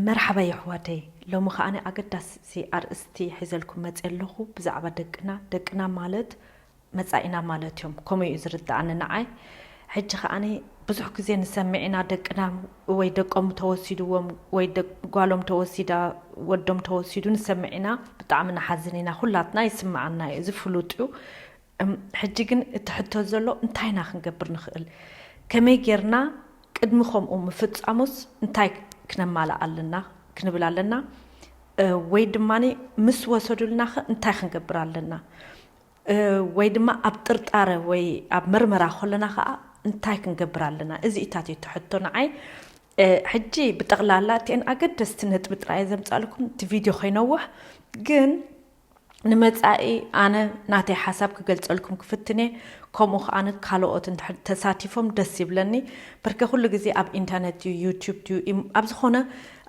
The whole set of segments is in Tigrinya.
መርሓባ የሕዋተይ፣ ሎሚ ከዓኒ ኣገዳሲ ኣርእስቲ ሒዘልኩም መፅእ ኣለኹ። ብዛዕባ ደቅና፣ ደቅና ማለት መፃኢና ማለት እዮም። ከምኡ እዩ ዝርድኣኒ ንዓይ። ሕጂ ከዓኒ ብዙሕ ግዜ ንሰምዕ ኢና፣ ደቅና ወይ ደቆም ተወሲድዎም ወይ ጓሎም ተወሲዳ፣ ወዶም ተወሲዱ ንሰምዕ ኢና። ብጣዕሚ ንሓዝን ኢና፣ ኩላትና ይስምዓና እዩ፣ እዚ ፍሉጥ እዩ። ሕጂ ግን እቲ ሕቶ ዘሎ እንታይ ኢና ክንገብር ንኽእል? ከመይ ጌርና ቅድሚ ከምኡ ምፍጻሙስ እንታይ ክነማልእ ኣለና ክንብል ኣለና? ወይ ድማ ምስ ወሰዱልናኸ እንታይ ክንገብር ኣለና? ወይ ድማ ኣብ ጥርጣረ ወይ ኣብ መርመራ ከለና ከዓ እንታይ ክንገብር ኣለና? እዚ ኢታት እዩ እቲ ሕቶ ንዓይ። ሕጂ ብጠቕላላ እቲአን ኣገደስቲ ነጥቢ ጥራይ ዘምፃልኩም እቲ ቪድዮ ከይነውሕ ግን ንመጻኢ ኣነ ናተይ ሓሳብ ክገልጸልኩም ክፍትኔ፣ ከምኡ ከኣ ካልኦት እንድሕር ተሳቲፎም ደስ ይብለኒ። በርከ ኩሉ ግዜ ኣብ ኢንተርነት ድዩ፣ ዩቲዩብ ድዩ፣ ኣብ ዝኾነ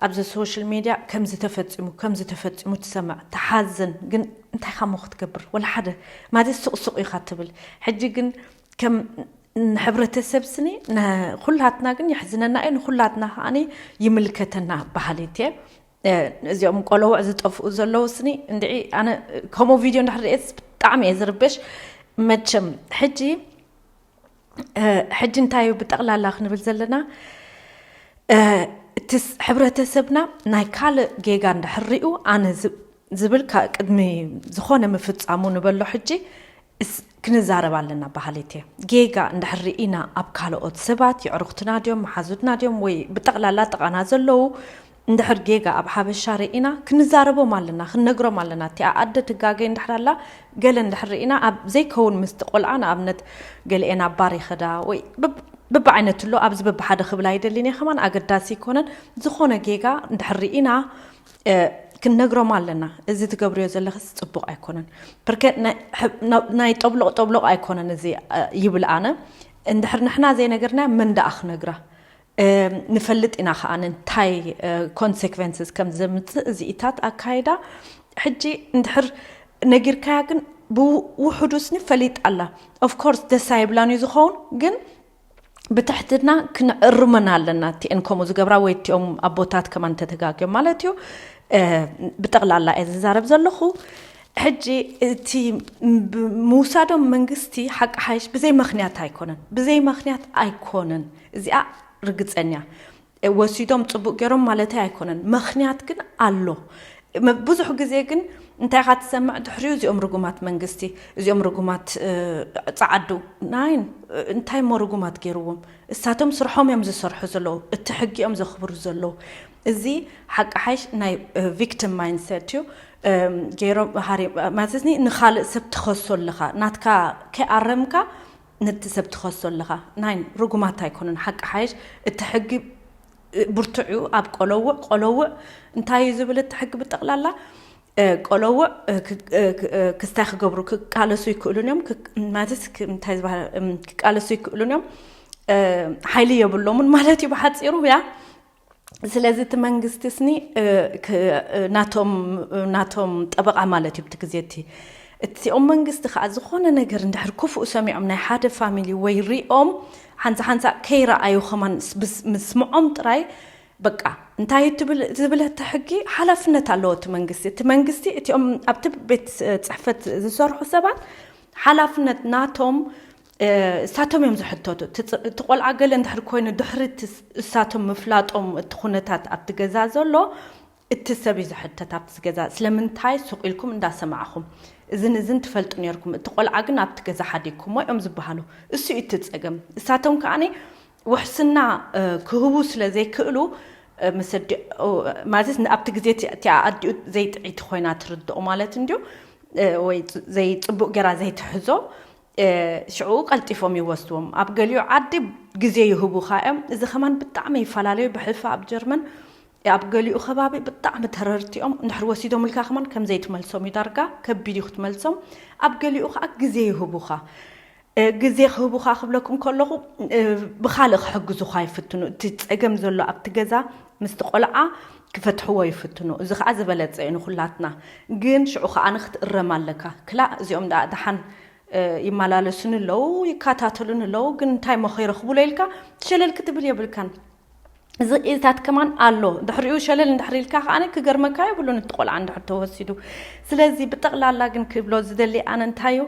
ኣብዚ ሶሻል ሜድያ ከምዚ ተፈጺሙ ከምዚ ተፈጺሙ ትሰምዕ፣ ትሓዝን፣ ግን እንታይ ካሞ ክትገብር ወላ ሓደ ማለት ሱቕ ሱቕ ኢኻ ትብል። ሕጂ ግን ከም ንሕብረተሰብ ስኒ ንኹላትና ግን የሕዝነና እዩ፣ ንኹላትና ከዓኒ ይምልከተና ባህሊት እየ። እዚኦም ቆለውዕ ዝጠፍኡ ዘለዉ ስኒ እንድዒ ኣነ ከምኡ ቪድዮ እንድሕር ርእየስ ብጣዕሚ እየ ዝርበሽ። መቸም ሕጂ ሕጂ እንታይ እዩ ብጠቕላላ ክንብል ዘለና? እቲ ሕብረተሰብና ናይ ካልእ ጌጋ እንድሕር ሪኡ ኣነ ዝብል ቅድሚ ዝኾነ ምፍጻሙ ንበሎ ሕጂ ክንዛረብ ኣለና ባህሊት እየ። ጌጋ እንድሕር ርኢና ኣብ ካልኦት ሰባት፣ የዕሩኽትና ድዮም፣ መሓዙትና ድዮም፣ ወይ ብጠቕላላ ጥቓና ዘለዉ እንድሕር ጌጋ ኣብ ሓበሻ ርኢና ክንዛረቦም ኣለና፣ ክንነግሮም ኣለና። እቲኣ ኣደ ትጋገ እንድሕር ኣላ፣ ገለ እንድሕር ርኢና ኣብ ዘይከውን ምስቲ ቆልዓ፣ ንኣብነት ገሊኤን ኣብ ባር ይኸዳ ወይ ብብዓይነቱ ኣሎ። ኣብዚ በብሓደ ክብል ኣይደልን እየ፣ ከማን ኣገዳሲ ኣይኮነን። ዝኾነ ጌጋ እንድሕር ርኢና ክንነግሮም ኣለና። እዚ ትገብርዮ ዘለኽስ ጽቡቕ ኣይኮነን። ብርከ ናይ ጠብሎቕ ጠብሎቕ ኣይኮነን እዚ ይብል ኣነ። እንድሕር ንሕና ዘይነገርና መን ደኣ ክነግራ? ንፈልጥ ኢና ከኣ እንታይ ኮንሴኩንስስ ከም ዘምጽእ እዚኢታት ኣካይዳ። ሕጂ እንድሕር ነጊርካያ ግን ብውሑዱ ስኒ ፈሊጥ ኣላ። ኦፍኮርስ ደስ ኣይብላን እዩ ዝኸውን፣ ግን ብትሕትና ክንዕርመን ኣለና። እቲአን ከምኡ ዝገብራ ወይ እቲኦም ኣቦታት ከማን ተተጋግዮም ማለት እዩ። ብጠቕላላ እየ ዝዛረብ ዘለኹ። ሕጂ እቲ ምውሳዶም መንግስቲ ሓቂ ሓይሽ ብዘይ ምኽንያት ኣይኮነን፣ ብዘይ ምኽንያት ኣይኮነን። እዚኣ ርግፀኛ ወሲዶም ጽቡቕ ገይሮም ማለተይ ኣይኮነን፣ ምኽንያት ግን ኣሎ። ብዙሕ ግዜ ግን እንታይ ኢኻ ትሰምዕ? ድሕሪኡ እዚኦም ርጉማት መንግስቲ፣ እዚኦም ርጉማት ጸዓዱ። ናይን እንታይ እሞ ርጉማት ገይርዎም? እሳቶም ስርሖም እዮም ዝሰርሑ ዘለዉ፣ እቲ ሕጊ እዮም ዘኽብሩ ዘለዉ። እዚ ሓቂ ሓይሽ ናይ ቪክቲም ማይንድሰት እዩ። ገይሮም ማለት ንኻልእ ሰብ ትኸሶ ኣለኻ፣ ናትካ ከይኣረምካ ነቲ ሰብ ትኸሶ ኣለኻ። ናይን ርጉማት ኣይኮኑን። ሓቂ ሓይሽ እቲ ሕጊ ብርቱዕ እዩ። ኣብ ቆለውዕ ቆለውዕ እንታይ እዩ ዝብል እቲ ሕጊ ብጠቕላላ? ቆለውዕ ክስታይ ክገብሩ ክቃለሱ ይክእሉን እዮም። ማለትስ እንታይ ዝበሃል ክቃለሱ ይክእሉን እዮም። ሓይሊ የብሎምን ማለት እዩ ብሓፂሩ። ያ ስለዚ እቲ መንግስቲ ስኒ ናቶም ናቶም ጠበቓ ማለት እዩ ብቲ ግዜ እቲ እቲኦም መንግስቲ ከዓ ዝኾነ ነገር እንድሕር ክፉእ ሰሚዖም ናይ ሓደ ፋሚሊ ወይ ሪኦም ሓንሳ ሓንሳ ከይረኣዩ ከማን ምስምዖም ጥራይ በቃ እንታይ ትብል ዝብል እቲ ሕጊ ሓላፍነት ኣለዎ እቲ መንግስቲ። እቲ መንግስቲ እቲኦም ኣብቲ ቤት ፅሕፈት ዝሰርሑ ሰባት ሓላፍነት ናቶም እሳቶም እዮም ዝሕተቱ። እቲ ቆልዓ ገለ እንድሕር ኮይኑ ድሕሪ እሳቶም ምፍላጦም እቲ ኩነታት ኣብቲ ገዛ ዘሎ እቲ ሰብ እዩ ዝሕተት ኣብቲ ገዛ ስለምንታይ ሱቕ ኢልኩም እንዳሰማዕኹም እዝን እዝን ትፈልጡ ነርኩም፣ እቲ ቆልዓ ግን ኣብቲ ገዛ ሓዲግኩሞ እዮም ዝበሃሉ። እሱ እዩ እቲ ፀገም። እሳቶም ከዓኒ ውሕስና ክህቡ ስለ ዘይክእሉ ምስ ኣዲኡ ማለት ኣብቲ ግዜ እቲኣ ኣዲኡ ዘይጥዒቲ ኮይና ትርድኦ ማለት እንድዩ ወይ ዘይፅቡቕ ገራ ዘይትሕዞ ሽዑ ቀልጢፎም ይወስድዎም። ኣብ ገሊኡ ዓዲ ግዜ ይህቡኻ እዮም። እዚ ከማን ብጣዕሚ ይፈላለዩ። ብሕልፊ ኣብ ጀርመን ኣብ ገሊኡ ከባቢ ብጣዕሚ ተረርቲ እዮም። እንድሕር ወሲዶምልካ ከማን ከም ዘይትመልሶም እዩ ዳርጋ። ከቢድ እዩ ክትመልሶም። ኣብ ገሊኡ ከዓ ግዜ ይህቡኻ። ግዜ ክህቡኻ ክብለኩም ከለኹ ብኻልእ ክሕግዙኻ ይፍትኑ። እቲ ፀገም ዘሎ ኣብቲ ገዛ ምስቲ ቆልዓ ክፈትሕዎ ይፍትኑ። እዚ ከዓ ዝበለፀ እዩ ንኹላትና። ግን ሽዑ ከዓ ንክትእረም ኣለካ። ክላእ እዚኦም ደኣ ደሓን ይመላለሱኒ ኣለዉ፣ ይከታተሉኒ ኣለዉ፣ ግን እንታይ እሞ ከይረኽቡሎ ኢልካ ሸለል ክትብል የብልካን። እዚ ኢታት ከማን ኣሎ። ድሕሪኡ ሸለል እንድሕር ኢልካ ከኣ ክገርመካ የብሉን፣ እቲ ቆልዓ እንድሕር ተወሲዱ። ስለዚ ብጠቕላላ ግን ክብሎ ዝደሊ ኣነ እንታይ እዩ፣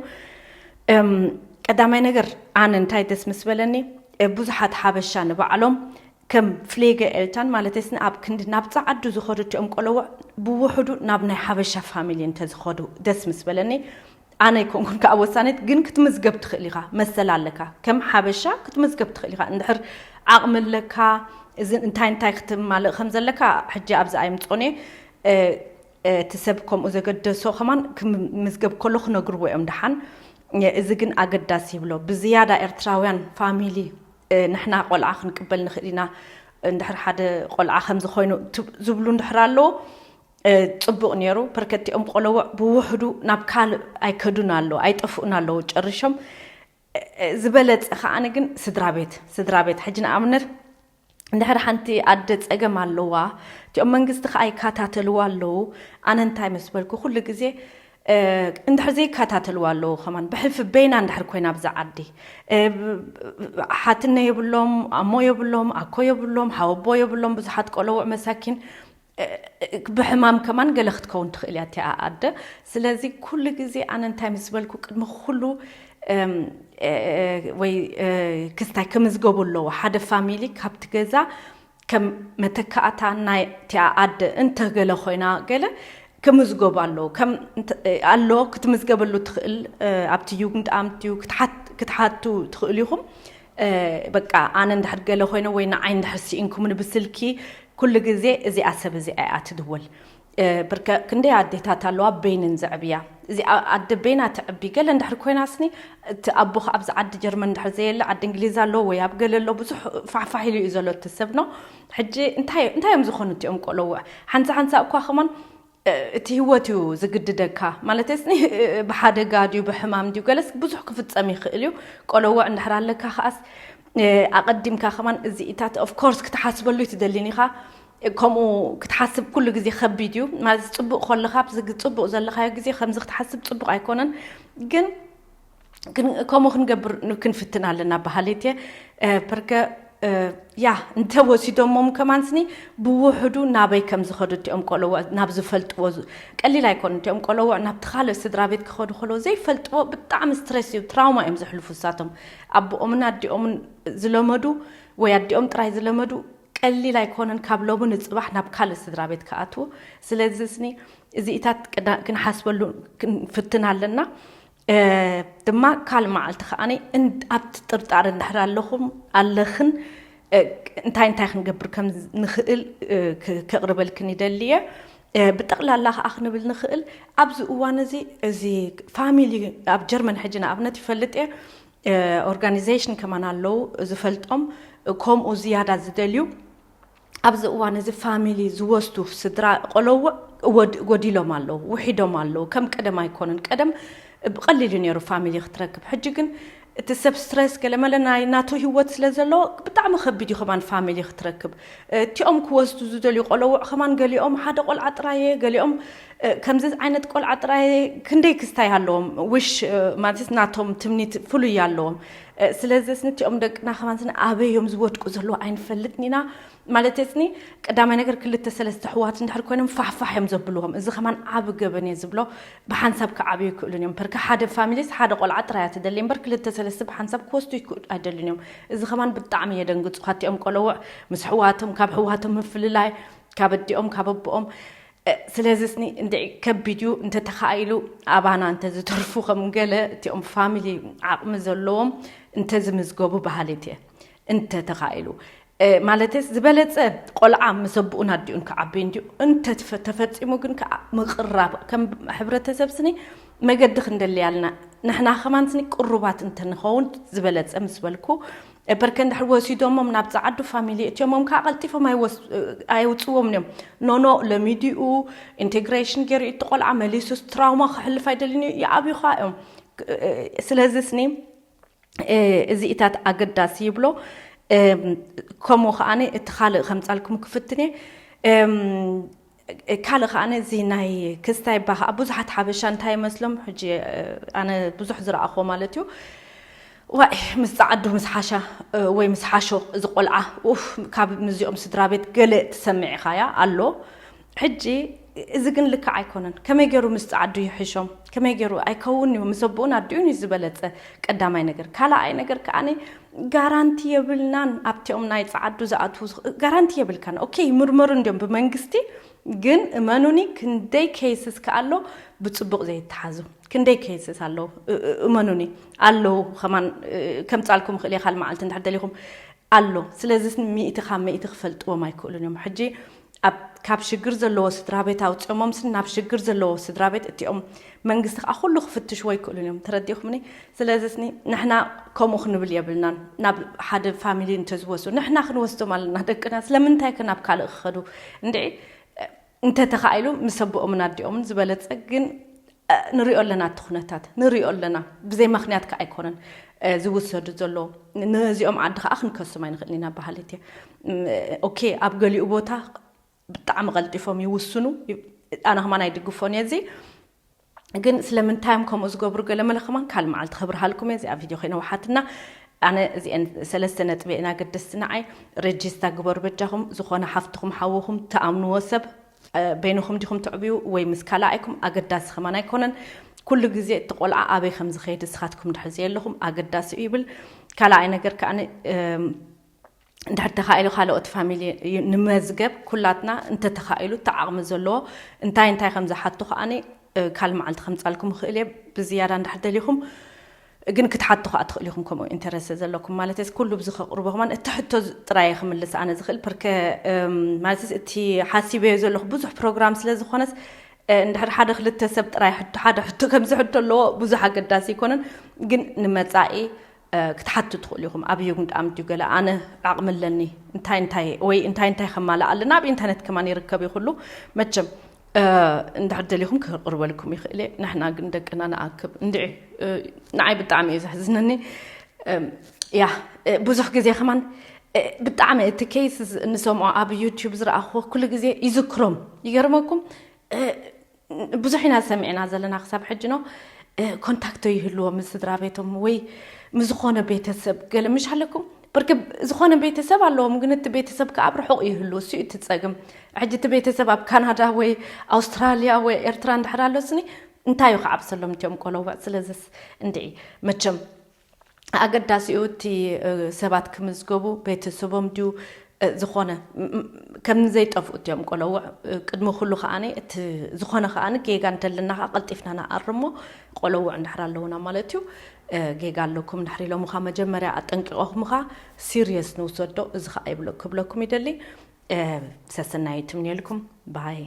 እም፣ ቀዳማይ ነገር ኣነ እንታይ ደስ ምስ በለኒ፣ እ፣ ብዙሓት ሓበሻ ንባዕሎም ከም ፍሌገ ኤልታን ማለት ስኒ ኣብ ክንዲ ናብ ጸዓዱ ዝኸዱ እቲኦም ቆለውዕ ብውሕዱ ናብ ናይ ሓበሻ ፋሚሊ እንተዝኸዱ ደስ ምስ በለኒ። ኣነ ኣይኮንኩን ከኣ ወሳኔት፣ ግን ክትምዝገብ ትኽእል ኢኻ፣ መሰል ኣለካ። ከም ሓበሻ ክትምዝገብ ትኽእል ኢኻ። እንድሕር ዓቕሚ ኣለካ፣ እዚ እንታይ እንታይ ክትማልእ ከም ዘለካ ሕጂ ኣብዚ ኣይምጾን እየ። እ፣ እ፣ እቲ ሰብ ከምኡ ዘገደሶ ከማን ክምዝገብ ከሎ ክነግርዎ እዮም ደሓን። እ፣ እዚ ግን ኣገዳሲ ይብሎ። ብዝያዳ ኤርትራውያን ፋሚሊ፣ እ፣ ንሕና ቆልዓ ክንቅበል ንኽእል ኢና፣ እንድሕር ሓደ ቆልዓ ከምዚ ኮይኑ ት-፣ ዝብሉ እንድሕር ኣለዉ፣ እ፣ ጽቡቕ ነይሩ። በርከቲኦም ቆለውዕ ብውሕዱ ናብ ካልእ ኣይከዱን ኣለዉ፣ ኣይጠፍኡን ኣለዉ ጨሪሾም። እ፣ እ፣ ዝበለጸ ከኣ ግን ስድራ ቤት፣ ስድራ ቤት ሕጂ ንኣብነት እንድሕር ሓንቲ ኣደ ጸገም ኣለዋ፣ እቲኦም መንግስቲ ከኣ ይከታተልዋ ኣለዉ። ኣነ እንታይ ምስ በልኩ ኩሉ ግዜ፣ እ፣ እንድሕር ዘይከታተልዋ ኣለዉ ከማን ብሕልፊ በይና እንድሕር ኮይና ኣብዛ ዓዲ፣ እ፣ ሓትነ የብሎም፣ ኣሞ የብሎም፣ ኣኮ የብሎም፣ ሓወቦ የብሎም፣ ብዙሓት ቆለውዕ መሳኪን፣ እ፣ እ፣ ብሕማም ከማን ገለ ክትከውን ትኽእል እያ እቲኣ ኣደ። ስለዚ ኩሉ ግዜ ኣነ እንታይ ምስ በልኩ ቅድሚ ኩሉ፣ እም፣ እ፣ እ፣ ወይ፣ እ፣ ክስታይ ክምዝገቡ ኣለዎ። ሓደ ፋሚሊ ካብቲ ገዛ ከም መተካእታ ናይ እቲኣ ኣደ እንተገለ ኮይና ገለ ክምዝገቡ ኣለዎ። ከም እንተ-፣ ኣሎ ክትምዝገበሉ ትኽእል፣ እ፣ ኣብቲ ዩግንድኣምት እዩ ክትሓት-፣ ክትሓቱ ትኽእሉ ኢኹም። እ፣ በቃ ኣነ እንድሕር ገለ ኮይነ ወይ ንዓይ እንድሕር ስኢንኩምኒ ብስልኪ ኩሉ ግዜ እዚኣ ሰብ እዚኣ እያ ትድወል። እ፣ ብርከ ክንደይ ኣዴታት ኣለዋ በይነን ዘዕብያ። እዚኣ ኣደ በይና ተዕቢ። ገለ እንድሕር ኮይና ስኒ እቲ ኣቦ ከኣ ኣብዚ ዓዲ ጀርመን እንድሕር ዘየለ ዓዲ እንግሊዝ ኣሎ ወይ ኣብ ገለ ኣሎ ብዙሕ ፋሕፋሕ ኢሉ እዩ ዘሎ እቲ ሰብ ነው። ሕጂ እንታይ፣ እንታይ እዮም ዝኾኑ እቲኦም ቆለውዕ? ሓንሳ ሓንሳ እኳ ከማን፣ እ፣ እቲ ህይወት እዩ ዝግድደካ። ማለት ስኒ፣ እ፣ ብሓደጋ ድዩ ብሕማም ድዩ ገለስ ብዙሕ ክፍጸም ይኽእል እዩ። ቆለውዕ እንድሕር ኣለካ ከኣስ፣ እ፣ ኣቐዲምካ ከማን እዚ ኢታት ኦፍ ኮርስ ክትሓስበሉ እዩ ትደሊን ኢኻ። ከምኡ ክትሓስብ ኩሉ ግዜ ከቢድ እዩ። ማለት ጽቡቕ ከለኻ ኣብዚ ግ-፣ ጽቡቕ ዘለኻዮ ግዜ ከምዚ ክትሓስብ ጽቡቕ ኣይኮነን። ግን፣ ግን ከምኡ ክንገብር ን-፣ ክንፍትን ኣለና በሃሊት እየ። እ፣ በርከ፣ እ፣ ያ፣ እንተወሲዶሞም ከማን ስኒ ብውሕዱ ናበይ ከም ዝኸዱ እቲኦም ቆለውዕ ናብ ዝፈልጥዎ ዝ-፣ ቀሊል ኣይኮኑን። እቲኦም ቆለውዕ ናብቲ ካልእ ስድራ ቤት ክኸዱ ከለዉ ዘይፈልጥዎ ብጣዕሚ ስትሬስ እዩ፣ ትራውማ እዮም ዘሕልፉ እሳቶም። ኣቦኦምን ኣዲኦምን ዝለመዱ ወይ ኣዲኦም ጥራይ ዝለመዱ ቀሊል ኣይኮነን ካብ ሎሚ ንጽባሕ ናብ ካልእ ስድራ ቤት ክኣትዉ። ስለዚ ስኒ እዚኢታት ቅዳ-፣ ክንሓስበሉ ክንፍትን ኣለና። እ፣ ድማ ካልእ መዓልቲ ከኣ እን-፣ ኣብቲ ጥርጣረ እንድሕር ኣለኹም ኣለኽን፣ እ፣ እንታይ እንታይ ክንገብር ከም ንኽእል፣ እ፣ ክ-፣ ከቕርበልክን ይደሊ እየ። እ፣ ብጠቕላላ ከኣ ክንብል ንኽእል ኣብዚ እዋን እዚ፣ እዚ ፋሚሊ ኣብ ጀርመን ሕጂ ንኣብነት ይፈልጥ እየ፣ እ፣ ኦርጋኒዜሽን ከማን ኣለዉ ዝፈልጦም፣ እ፣ ከምኡ ዝያዳ ዝደልዩ ኣብዚ እዋን እዚ ፋሚሊ ዝወስዱ ስድራ ቆለውዕ ወድ-፣ ጎዲሎም ኣለዉ፣ ውሒዶም ኣለዉ። ከም ቀደም ኣይኮኑን። ቀደም ብቐሊል እዩ ነይሩ ፋሚሊ ክትረክብ። ሕጂ ግን እቲ ሰብ ስትረስ ገለመለ ናይ ናቱ ህይወት ስለ ዘለዎ ብጣዕሚ ከቢድ እዩ ከማን ፋሚሊ ክትረክብ። እቲኦም ክወስዱ ዝደልዩ ቆለውዕ ከማን ገሊኦም ሓደ ቆልዓ ጥራየ፣ ገሊኦም፣ እ፣ ከምዚ ዓይነት ቆልዓ ጥራየ ክንደይ ክስታይ ኣለዎም። ውሽ፣ እ፣ ማለት ናቶም ትምኒት ፍሉይ ኣለዎም። እ፣ ስለዚ ስኒ እቲኦም ደቅና ከማን ስኒ ኣበይ እዮም ዝወድቁ ዘለዉ ኣይንፈልጥን ኢና። ማለት ስኒ ቀዳማይ ነገር ክልተ ሰለስተ ኣሕዋት እንድሕር ኮይኖም ፋሕፋሕ እዮም ዘብልዎም። እዚ ከማን ዓቢ ገበን እየ ዝብሎ። ብሓንሳብ ክዓብዩ ይክእሉን እዮም። በርከ ሓደ ፋሚሊስ ሓደ ቆልዓ ጥራይ እያ ትደሊ እምበር ክልተ ሰለስተ ብሓንሳብ ክወስዱ ይክእሉ ኣይደልን እዮም። እዚ ከማን ብጣዕሚ የደንግጹ። ካቲኦም ቆለውዕ ምስ ኣሕዋቶም፣ ካብ ኣሕዋቶም ምፍልላይ፣ ካብ ኣዲኦም፣ ካብ ኣቦኦም። እ፣ ስለዚ ስኒ እንድዒ ከቢድ እዩ። እንተተኻኢሉ ኣባና እንተዝተርፉ ከም ገለ እቲኦም ፋሚሊ ዓቕሚ ዘለዎም እንተዝምዝገቡ በሃሊት እየ። እንተተኻኢሉ፣ እ፣ ማለትስ ዝበለጸ ቆልዓ ምስ ኣቦኡን ኣዲኡን ክዓቢ እንድዩ። እንተ ትፈ-፣ ተፈጺሙ ግን ከኣ ምቕራብ ከም ሕብረተሰብ ስኒ መገዲ ክንደሊ ኣለና። ንሕና ከማን ስኒ ቅሩባት እንተንኸውን ዝበለጸ ምስ በልኩ፣ እ፣ በርከ እንድሕር ወሲዶሞም ናብ ጸዓዱ ፋሚሊ እትዮሞም ከኣ ቀልጢፎም ኣይወስ-፣ እ፣ ኣየውጽዎም እዮም። ኖኖ ለሚዲኡ ኢንቴግሬሽን ገይሩ እቲ ቆልዓ መሊሱስ ትራውማ ክሕልፍ ኣይደልን እዩ። ይኣብዩኻ እዮም። እ፣ እ፣ ስለዚ ስኒ እ፣ እዚ ኢታት ኣገዳሲ ይብሎ። እም፣ ከምኡ ከኣነ እቲ ካልእ ከምጻልኩም ክፍትን እየ። እም፣ ካልእ ከኣነ እዚ ናይ ክስታይ እባ ከኣ ብዙሓት ሓበሻ እንታይ ይመስሎም፣ ሕጂ፣ እ፣ ኣነ ብዙሕ ዝረኣኽዎ ማለት እዩ። ዋይ፣ ምስ ጸዓዱ ምስ ሓሻ ወይ ምስ ሓሾ እዚ ቆልዓ፣ ኡፍ፣ ካብ ምስዚኦም ስድራ ቤት ገለ ትሰምዕ ኢኻ። ያ ኣሎ። ሕጂ እዚ ግን ልክዕ ኣይኮነን። ከመይ ገይሩ ምስ ጸዓዱ ይሕሾም? ከመይ ገይሩ? ኣይከውን እዩ። ምስ ኣቦኡን ኣዲኡን እዩ ዝበለጸ፣ ቀዳማይ ነገር። ካልኣይ ነገር ከኣ፣ ጋራንቲ የብልናን ኣብቲኦም ናይ ጸዓዱ ዝኣትዉ፣ ጋራንቲ የብልካን። ኦኬ፣ ይምርመሩ እንዲዮም ብመንግስቲ፣ ግን እመኑኒ፣ ክንደይ ኬይስስ ከኣሎ ብጽቡቕ ዘይተሓዙ፣ ክንደይ ኬይስስ ኣለዉ። እመኑኒ፣ ኣለዉ ከማን። ከምጻልኩም ክእል ካልእ መዓልቲ እንድሕር ደሊኹም ኣሎ። ስለዚ ሚእቲ ካብ ሚእቲ ክፈልጥዎም ኣይክእሉን እዮም። ሕጂ ኣብ ካብ ሽግር ዘለዎ ስድራ ቤት ኣውፅኦሞም ስን ናብ ሽግር ዘለዎ ስድራ ቤት እቲኦም መንግስቲ ከዓ ኩሉ ክፍትሽዎ ኣይክእሉን እዮም። ተረዲኹምኒ? ስለዚ ስኒ ንሕና ከምኡ ክንብል የብልናን። ናብ ሓደ ፋሚሊ እንተዝወስዱ ንሕና ክንወስዶም ኣለና ደቅና። ስለምንታይ ከ ናብ ካልእ ክኸዱ? እንድዒ እንተተኻኢሉ ምስ ኣቦኦምን ኣዲኦምን ዝበለፀ። ግን ንሪኦ ኣለና፣ እቲ ኩነታት ንሪኦ ኣለና። ብዘይ ምኽንያት ከ ኣይኮነን ዝውሰዱ ዘሎ። ነዚኦም ዓዲ ከዓ ክንከሶም ኣይንኽእልን ኢና በሃሊት እየ። ኦኬ፣ ኣብ ገሊኡ ቦታ ብጣዕሚ ቀልጢፎም ይውስኑ። ኣነ ከማን ኣይድግፎን እየ። እዚ ግን ስለምንታይ እዮም ከምኡ ዝገብሩ ገለ መለ ከማን ካልእ መዓልቲ ከብርሃልኩም እየ። እዚኣ ቪድዮ ከይነውሓትና፣ ኣነ እዚአን ሰለስተ ነጥቢ እየን ኣገደስቲ ንዓይ። ረጂስታ ግበሩ በጃኹም። ዝኾነ ሓፍትኹም ሓውኹም ትኣምንዎ ሰብ በይንኹም ዲኹም ትዕብዩ ወይ ምስ ካልኣይኩም ኣገዳሲ ከማን ኣይኮነን። ኩሉ ግዜ እቲ ቆልዓ ኣበይ ከም ዝኸይድ ንስኻትኩም ድሕር ዘየለኹም ኣገዳሲ እዩ ይብል። ካልኣይ ነገር ከኣ እንድሕር ተኻኢሉ ካልኦት ፋሚሊ ንመዝገብ ኩላትና እንተተኻኢሉ እቲ ዓቕሚ ዘለዎ እንታይ እንታይ ከም ዝሓቱ ከኣ ካልእ መዓልቲ ከምጻልኩም ይኽእል እየ። ብዝያዳ እንድሕር ደሊኹም ግን ክትሓቱ ከዓ ትኽእሉ ኢኹም። ከምኡ ኢንተረስት ዘለኩም ማለት እስ ኩሉ ብዚ ከቕርቦ ከማን እቲ ሕቶ ጥራይ ክምልስ ኣነ ዝኽእል ፐርከ ማለት እቲ ሓሲበዮ ዘለኹ ብዙሕ ፕሮግራም ስለ ዝኾነስ እንድሕር ሓደ ክልተ ሰብ ጥራይ ሕቶ ሓደ ሕቶ ከምዚ ሕቶ ኣለዎ ብዙሕ ኣገዳሲ ኣይኮነን። ግን ንመጻኢ ክትሓቱ ትኽእሉ ኢኹም። ኣብ ዩግንድ ኣምት ዩ ገለ ኣነ ዓቕሚ ኣለኒ እንታይ እንታይ ወይ እንታይ እንታይ ከማልእ ኣለና ኣብ ኢንተርነት ከማን ይርከብ ይኽሉ መቸም እንድሕር ደሊኹም ክቕርበልኩም ይኽእል እየ። ንሕና ግን ደቅና ንኣክብ እንድዒ ንዓይ ብጣዕሚ እዩ ዘሕዝነኒ። ያ ብዙሕ ግዜ ከማን ብጣዕሚ እቲ ኬይስ ንሰምዖ ኣብ ዩቲዩብ ዝረኣኽዎ ኩሉ ግዜ ይዝክሮም። ይገርመኩም ብዙሕ ኢና ሰሚዕና ዘለና ክሳብ ሕጂ ኖ ኮንታክቶ ይህልዎም ምስ ስድራ ቤቶም ወይ ምስ ዝኾነ ቤተሰብ ገለ ምሽ ኣለኩም። ብርክ ዝኾነ ቤተሰብ ኣለዎም ግን እቲ ቤተሰብ ከኣ ኣብ ርሑቕ ይህሉ እሱ እዩ እቲ ጸግም። ሕጂ እቲ ቤተሰብ ኣብ ካናዳ ወይ ኣውስትራልያ ወይ ኤርትራ እንድሕር ኣሎ ስኒ እንታይ እዩ ክዓብሰሎም እቲኦም ቆለውዕ። ስለዚስ እንድዒ መቸም ኣገዳሲኡ እቲ ሰባት ክምዝገቡ ቤተሰቦም ድዩ ዝኾነ ከም ዘይጠፍኡ እቲኦም ቆለውዕ። ቅድሚ ኩሉ ከዓኒ እቲ ዝኾነ ከዓኒ ጌጋ እንተለና ከዓ ቀልጢፍና ንኣርሞ። ቆለውዕ እንድሕር ኣለውና ማለት እዩ። ጌጋ ኣለኩም እንድሕር ኢሎምኻ መጀመርያ ኣጠንቂቆምኻ ሲሪየስ ንውሰዶ። እዚ ከዓ ይብሎ ክብለኩም ይደሊ። ሰሰናዩ ትምንየልኩም ባይ